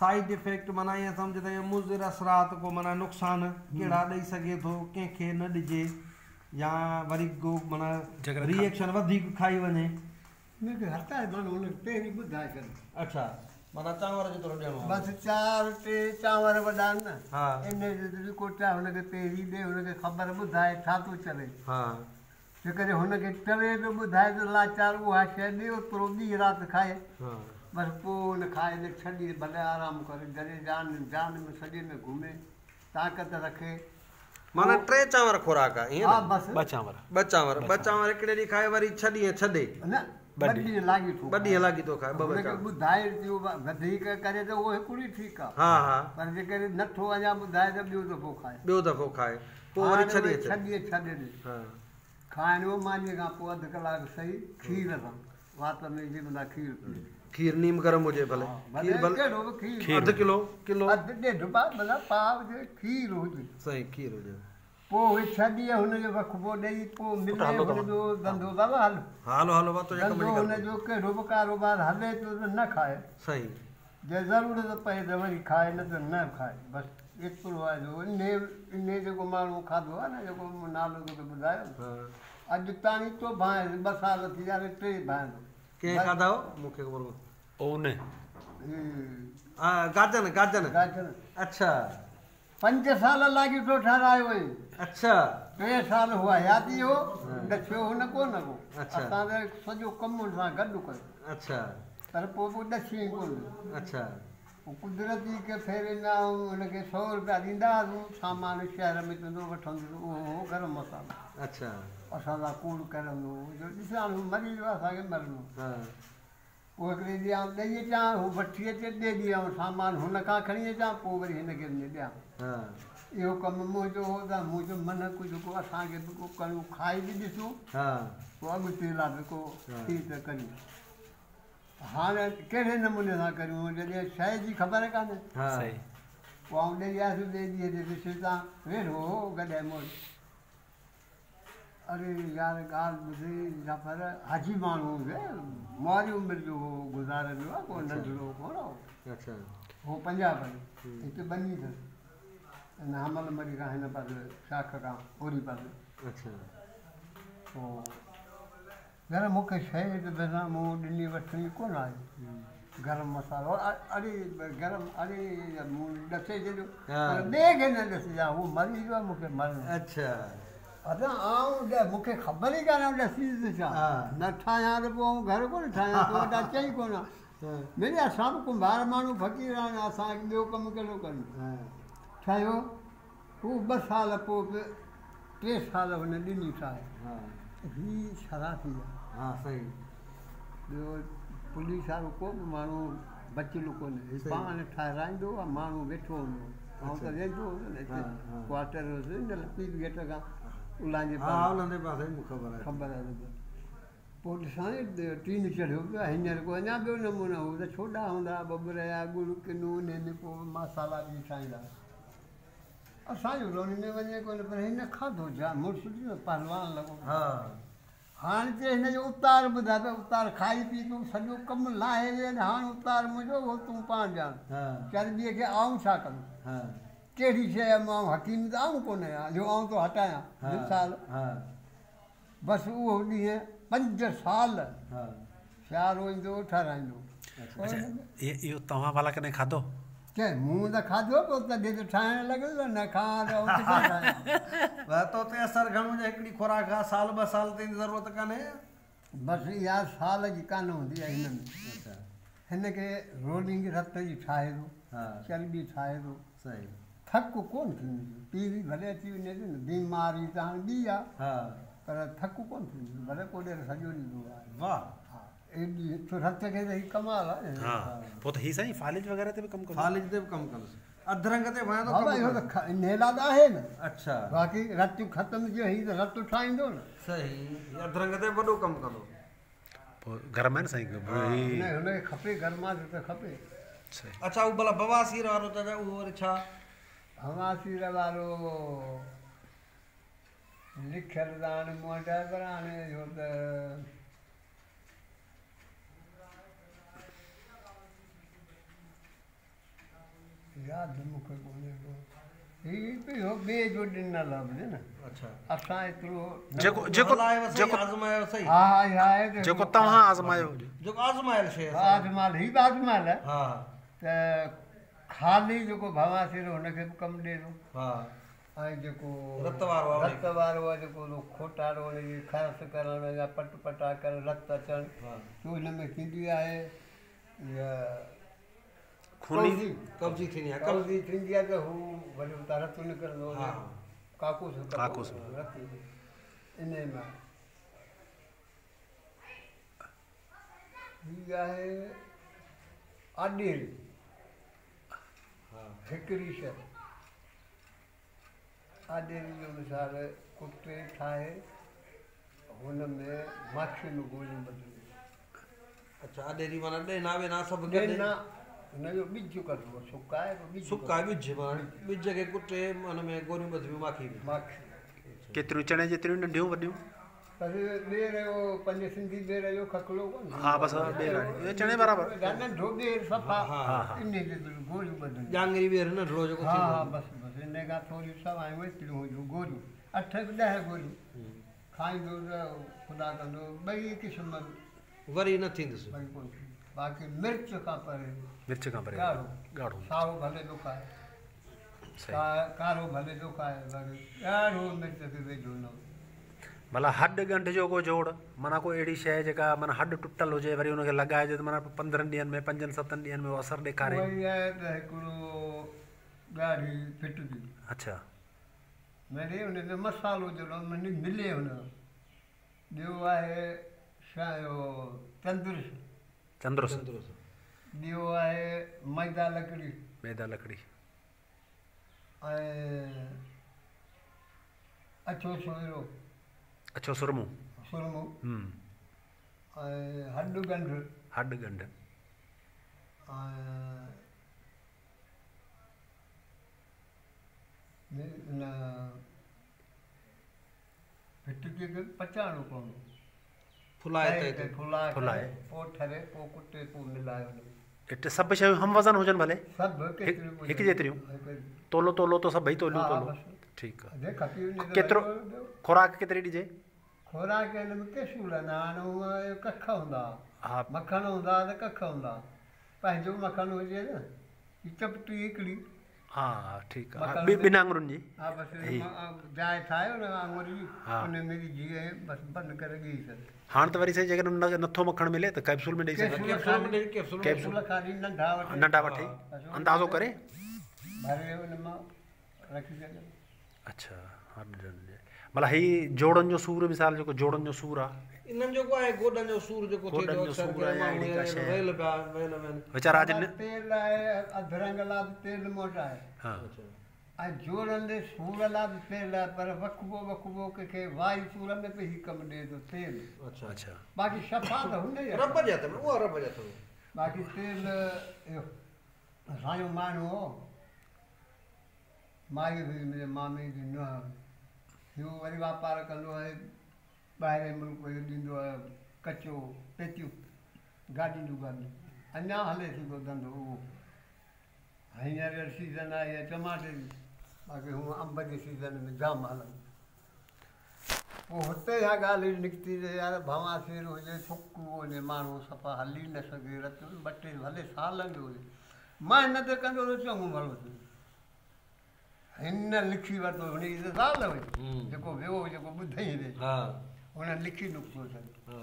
Side effect معنيٰ ائين سمجهه ته اهي مضر اثرات ڪو معنيٰ نقصان ڪهڙا ڏئي سگهي ٿو ڪنهن کي نه ڏجي يا وري ڪو معنيٰ ري ايڪشن وڌيڪ کائي وڃي. هن کي هٽائي معنيٰ هن کي پهرين ٻڌائي ڇڏ. اڇا معنيٰ چانور جيترو ڏيڻو آهي. بس چار ٽي چانور وڏا آهن نه انهي جيتري ڪوٽا هن کي پهرين ڏي هن کي خبر ٻڌائي ڇا ٿو چوي. جيڪڏهن هن کي چوي پيو ٻڌائي ته لاچار اها شيء ڏي اوترو ٻي رات کائي بس پوء ان کائي نه ڇڏي ڀلي آرام ڪري جڏهن جان جان ۾ سڄي ۾ گهمي طاقت رکي. معنيٰ ٽي چانور خوراڪ آ ائين ها نه؟ بس. ٻه چانور. ٻه چانور ٻه چانور هڪڙي ڏينهن کائي وري ڇهه ڏينهن ڇڏي. نه ٻه ڏينهن لاڳيتو ٻه ڏينهن لاڳيتو کائي ٻه ٻه هن کي چانور. ٻڌائي ٿيو وڌيڪ ڪري ته اهو هڪڙو ئي ٺيڪ آ ها ها. پر جيڪڏهن نٿو اڃا ٻڌائي ته ٻيو دفعو کائي. ٻيو دفعو کائي. پوء وري هاڻي ڇهه اهي ڏينهن ڇهه ڏينهن ڇڏي ڏي. ها. کائڻ اهو مانيء کان پوء اڌ ڪلاڪ سهي کير سان وات ۾ وجهي متان کير پيئي. کير نيم گرم هجي ڀلي. ڀلي کير ڀلي ڪهڙو به کير. اڌ ڪلو، ڪلو. اڌ ڏيڍ پاء ڀلا پاء هجي کير هجي. سائين کير هجي. پوء اهي ڇهه ڏينهن هن جو وقفو ڏئي پوء ملي هن جو ڌنڌو بابا هل. ها هلو هلو بابا تنهنجي ڪم ڌنڌو جي هن ڳالهه جو ڪهڙو به ڪاروبار هلي ٿو ته نه کائي. صحيح. جي ضرورت پئي ته وري کائي نه ته نه کائي بس ايترو آهي جو انهي انهي جيڪو ماڻهو کاڌو آهي نه جيڪو مون نالو توکي ٻڌايو نه اڄ تاڻي ٿو ڀانئين ٻه سال ٿي ويا ٽي ڀانئين ٿو. ڪنهن کاڌا هو مون کي خبر ڪونهي. او انهي. ها گاجن گاجن. گاجن. اڇا. پنج سال لاڳيتو ٺهرايو هئائين. اڇا. ٽي سال هو حياتي هو، ڏسيو هن ڪونه ڪو. اڇا. اسان ته سڄو ڪم هن سان گڏ ڪيو. اڇا. پر پوء به ڏسيائين ڪونه. اڇا. پوء قدرتي هڪ ڦيري ۾ آئون هن کي سؤ روپيا ڏيندا هئاسون، سامان شهر ۾ چوندو وٺندس، اهو هو گرم مصالحو. اڇا. اسان سان ڪوڙ ڪرندو هو، جو ڏس هاڻ هو مري ويو آهي، اسان کي مرڻو. ها. پوء هڪڙي ڏينهن آئون ڏئي اچان، هو وٺي اچي، ٻئي ڏينهن آئون سامان هن کان کڻي اچان، پوء وري هن کي وڃي ڏيان. اهو ڪم منهنجو هو ته مون چيو من ڪجهه ڪو اسان کي به ڪو ڪريون، کائي به ڏسون، پوء اڳتي لاء به ڪو ٿي ته ڪريون. هاڻي ڪهڙي نموني سان ڪريون، جڏهن شيء جي خبر ڪانهي. پوء آئون ڏئي آيس، ٻئي ڏينهن تي وڇ تان ويٺو هو گڏهه مور. اڙي يار ڳالهه ٻڌ جعفر حاجي ماڻهو هجي مواري عمر جو هو گذاري ويو آهي ڪو ننڍڙو ڪونه هو هو پنجاب جو هتي ٻني اٿس هن حمل مري کان هن پاسي شاخ کان اوري پاسي پوء يار مون کي شيء ته بنا مون ڏني وٺڻي ڪونه آهي. گرم مصالحو اڙي گرم اڙي مون ڏسي ڇڏيو پر ٻئي کي نه ڏسجان هو مري ويو آهي مون کي مرڻو. اڇا. ادا آئون مون کي خبر ئي ڪانه آئون ڏسيس ته ڇا نه ٺاهيان ته پوء آئون گهر ڪونه ٺاهيان تو وٽ اچان ئي ڪونه. مڙئي اسان به ڪنڀار ماڻهو فقير آهيون اسان کي ٻيو ڪم ڪهڙو ڪرڻو. ٺاهيو هو ٻه سال پوء به ٽي سال هن ڏني ٺاهي. هي شرارتي آهي. ها صحيح. ٻيو پوليس وارو ڪو به ماڻهو بچيل ڪونهي. هي پاڻ ٺهرائيندو آهي ماڻهو ويٺو هوندو هو. آئون ته ويندو هوس نه هتي ڪوارٽر هوس نه لطيف گيٽ کان الهندي پاسي. ها الهندي پاسي مون خبر آهي. خبر آهي. پوء ڏسان ٽين چڙهيو پيو آهي هينئر ڪو اڃا ٻيو نمونو هو ته ڇوڏا هوندا ها ٻٻر جا ڳڙ ڪنو انهي ۾ پوء مصالحا وجهي ٺاهيندا هئا. اسان جو ته ان ۾ وڃي ڪونه پر هن کاڌو جام مڙس ڏٺو پهلوان لڳو پيو. هاڻ چي هن جو اتار ٻڌاء ته اتار کائي پي تون سڄو ڪم لاهي وئين هاڻ اتار منهنجو اهو تون پاڻ ڄاڻ. چرٻيء کي آئون ڇا ڪندس. ڪهڙي شيء آئون حڪيم ته آئون ڪونه آهيان جو آئون ٿو هٽايان. مثال بس اهو ڏينهن پنج سال سيارو ايندو هو ٺهرائيندو هو. اڇا اهو توهان ڀلا ڪڏهن کاڌو؟ چئي مون ته کاڌو پوء تڏهن ته ٺاهڻ لڳس نه کان ته آئون ڪٿان ٺاهيان. ڀلا تو تي اثر گهڻو جو هڪڙي خوراڪ کان سال ٻه سال تائين ضرورت ڪانهي. بس اها سال جي ڪانه هوندي آهي هن ۾. هن کي رولنگ رت جي ٺاهي ٿو، چرٻي ٺاهي ٿو، ٿڪ ڪونه ٿيندو، پيري ڀلي اچي وڃي ٿي نه، بيماري ته هاڻي ٻي آ، پر ٿڪ ڪونه ٿيندو، ڀلي ڪو ڏير سڄو ڏينهن پيو آهي. واهه. ايڏي ڇو رت کي ته هي ڪمال آ نه. ها پوء ته هي سائين فالج وغيره تي به ڪم ڪندو. فالج تي به ڪم ڪندس. اڌرنگ تي ڀانيان ٿو ڪم بابا اهو ته انهي لاء ته آهي نه. اڇا. باقي رت ختم ٿيو هي ته رت ٺاهيندو نه. صحيح هي اڌرنگ تي به وڏو ڪم ڪندو. پوء گرم آهي نه سائين هي. نه هن کي کپي گرماش ته کپي. صحيح. اڇا هو ڀلا بواسير وارو چاچا اهو وري ڇا؟ بواسير وارو لکيل ته هاڻي مون وٽ آهي پر هاڻي اهو ته. ياد मूंखे कोन्हे को। ही इहो ॿिए जो ॾिनल आहे न। अच्छा। असां एतिरो जेको जेको हलायो सही, जेको आज़मायो सही। हा हा इहा आहे त जेको तव्हां आज़मायो हुजे। जेको आज़मायल शइ हा, आज़माल ही बि आज़माल आहे। हा। त ख़ाली जेको भवासीर हुनखे बि कमु ॾिए थो। हा। ऐं जेको रत वारो आहे रत वारो आहे जेको खोटारो हुनजी खरस करणु या पट पटा करणु रत अचणु हा। त हुन में थींदी आहे इहा खूनी कब्ज़ी। कब्ज़ी थींदी आहे। कब्ज़ी थींदी आहे त हू वरी उतां रत निकिरंदो हा। काकूस काकूस। रत इन मां हीअ आहे आॾेरी। हा। हिकिड़ी शइ आॾेरी जो मिसाल कुटे ठाहे हुन में माखी में गोलियूं ॿधणियूं। अच्छा, आॾेरी माना ॾेना वेना सभु गॾु। ॾेना हुनजो ॿिज कढिबो सुकाए पोइ ॿिज सुका ॿिज माना ॿिज खे कुटे हुन में गोलियूं ॿधिबियूं माखी में। माखी। केतिरियूं चणे जेतिरियूं नंढियूं वॾियूं? बसि ॿेर जो पंहिंजे सिंधी ॿेर जो खखड़ो कोन। हा, बसि ॿेर आहे। इहो चणे बराबरि। नंढो ॿेर सफ़ा हा, हा। इन जेतिरियूं गोलियूं ॿधणियूं। ॼाङरी ॿेर नंढड़ो जेको हा थींदो। हा बसि बसि इन खां थोरी सवायूं एतिरियूं हुंदियूं गोलियूं 8 10 गोलियूं खाईंदो त ख़ुदा कंदो ॿई क़िस्म वरी न थींदुसि। वरी कोन थींदो। बाक़ी मिर्च खां परे। मिर्च खां परे। ॻाढ़ो। ॻाढ़ो। साओ भले थो खाए। सही। कारो भले थो खाए बाक़ी ॻाढ़ो मिर्च खे वेझो न। भला हॾ ॻंढ जो को जोड़ माना को अहिड़ी शइ जेका माना हॾ टुटल हुजे वरी हुनखे लॻाइजे त माना 15 ॾींहनि में 5-7 ॾींहनि में उहो असरु ॾेखारे। उहा ई आहे त हिकिड़ो ॻाढ़ी फिटकी। अच्छा। वरी हुन में मसालो जहिड़ो मिले हुन। ॿियो आहे छा इहो तंदुरुस। चंद्रुस। ॿियो आहे मैदा लकड़ी। मैदा लकड़ी। ऐं अछो सोइरो। अछो सुरमो। सुरमो। ऐं हॾ ॻंढ। हॾ ॻंढ। ऐं न फिटकी खे पचाइणो पवंदो। फुलाए ते फुलाए फुलाए। पोइ ठरे पोइ कुटे पोइ मिलाए हुन में। हिते सभु शयूं हम वज़न हुजनि भले। सभु केतिरियूं हिकु जेतिरियूं। तोलो तोलो त सभई तोलियूं तोलो। ठीकु आहे। जे खपी वञे त केतिरो ख़ुराक केतिरी ॾिजे? ख़ुराक हिन में कैप्सूल न हाणे उहा कख हूंदा। हा। मखण हूंदा त कख हूंदा। पंहिंजो मखण हुजे न हीअ चपटी हिकिड़ी। हा ठीकु आहे। ॿिनि आङुरुनि जी। हा बसि जाइ ठाहियो न आङुर जी उन में विझी ऐं बसि बंदि करे ॻिही छॾ। हाणे त वरी साईं जेकॾहिं नथो मखणु मिले त कैप्सूल में ॾेई सघंदा। कैप्सूल खाली नंढा वठे। नंढा वठे अंदाज़ो करे भरे हुन मां रखी छॾ। अच्छा हा भला ही जोड़नि जो सूर मिसाल जेको जोड़नि जो सूर आहे इन्हनि जो आहे गोॾनि जो सूर जेको थिए थो अक्सर वेल पिया वेल में वीचारा अॼु तेल आहे अधरंग लाइ बि तेल मोटाए। हा। ऐं जोड़नि जे सूर लाइ बि तेल आहे पर वखबो वखबो कंहिंखे वाई सूर में बि हीअ कमु ॾिए थो तेल। अच्छा अच्छा। बाक़ी शफ़ा त हुन ई रब जे हथ में उहा रब जे हथ में। बाक़ी तेल इहो असांजो माण्हू हो माई हुई मुंहिंजे मामे जी नुंहं हुई इहो वरी वापार कंदो आहे ॿाहिरि मुल्क जो ॾींदो आहे कचो पेटियूं गाॾियूं जूं गाॾियूं अञा हले थी पियो धंधो उहो। हींअर सीज़न आहे इहा टमाटे जी बाक़ी हूअं अंब जे सीज़न में जाम हलनि। पोइ हुते इहा ॻाल्हि निकिती त यार भवासीर हुजे सुको वञे माण्हू सफ़ा हली न सघे रत ॿ टे भले सालनि जो हुजे महिनत कंदो त चङो भलो थी। हिन लिखी वरितो हुनजी त ज़ाल हुई जेको वियो जेको ॿुधई रे हुन लिखी नुक़्तो छॾियो।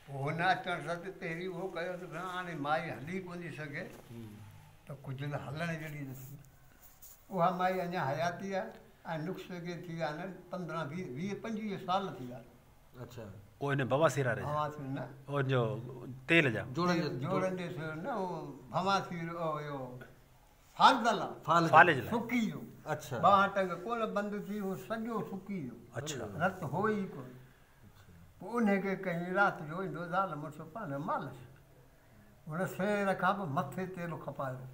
पोइ हुन अचण सां पहिरीं उहो कयो त हाणे माई हली कोन थी सघे त कुझु त हलण जहिड़ी न थी। उहा माई अञा हयाती आहे ऐं नुक़्स खे थी विया आहिनि 15 20 25 साल थी विया। अच्छा। उहो हिन बवासीर वारे भवासीर न उहो जो तेल जा जोड़नि जे सूर न उहो भवासीर इहो फालदल आहे फालिज लाइ सुकी वियो। अच्छा। ॿांह टंग कोन बंदि थी उहो सॼो सुकी वियो। अच्छा। रत हो ई कोन। पोइ उन खे कंहिं राति जो ईंदो ज़ाल मुड़ुस पाण मालिश हुन सेर खां पोइ मथे तेल खपायो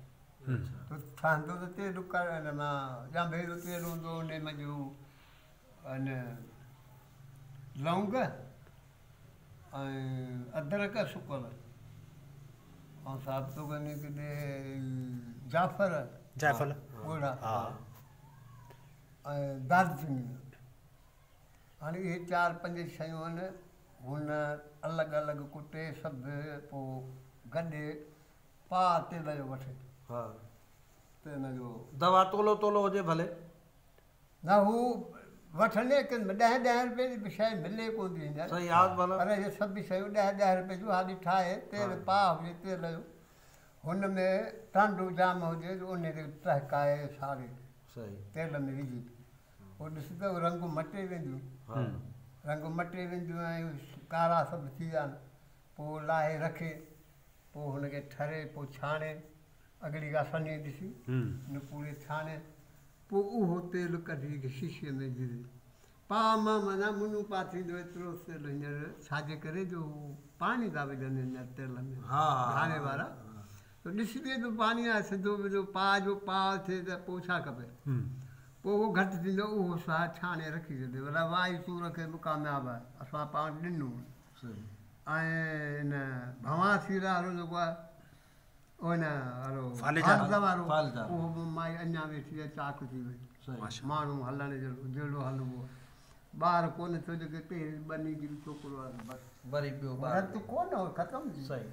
त ठहंदो त तेल हिन मां ॼांभे जो तेल हूंदो हुन मंझि अने लवंग ऐं अदरक सुकल ऐं साबितो कने किथे जाफ़र। جائفل ڳوڙها ۽ دارچيني. هاڻي اهي 4 5 شيون آهن، هن الڳ الڳ ڪٽي سڀ پوءِ گڏي پاءُ تيل جو وٺي. ها. ته هن جو دوا تولو تولو هجي ڀلي. نه هو وٺندي ڪن 10 10 رپئي جي به شيءِ ملي ڪونه ٿي هينئر. صحيح آهي ڀلا. پر اهي سڀ شيون 10 10 رپئي جون حالي ٺاهي تيل پاءُ هجي تيل جو، هن ۾ ٽانڊو جام هجي جو ان تي ٽهڪائي ساڙي صحيح تيل ۾ وجهي پوءِ ڏس ته رنگ مٽي وينديون. رنگ مٽي وينديون ۽ ڪارا سڀ ٿي ويا آهن. پوءِ لاهي رکي، پوءِ هن کي ٺري، پوءِ ڇاڻي، اڳڙي ڪا سنهي ڏسي نپوڙي ڇاڻي، پوءِ اهو تيل ڪڍي شيشي ۾ وجهي. پاءُ مان معنيٰ منو پاءُ ٿيندو ايترو تيل هينئر، ڇا جي ڪري جو پاڻي ٿا وجهن هينئر تيل ۾ گهاڻي وارا. ته ڏسجي ته پاڻي آهي سڌو وڌو پاءُ جو پاءُ ٿئي ته پوءِ ڇا کپي؟ پوءِ اهو گهٽ ٿيندو، اهو سا ڇاڻي رکي ڇڏي. ڀلا وائي سور کي به ڪامياب آهي، اسان پاڻ ڏنو. ۽ هن ڀوان سير وارو جيڪو آهي اهو هن وارو وارو اهو به مائي اڃا ويٺي آهي، چاڪ ٿي وئي. ماڻهو هلڻ جهڙو جهڙو هلبو آهي. ٻار ڪونه ٿيو جيڪي پهرين ٻني جي ڇوڪرو آهي بس وري ٻيو رت ڪونه هو ختم ٿي. صحيح.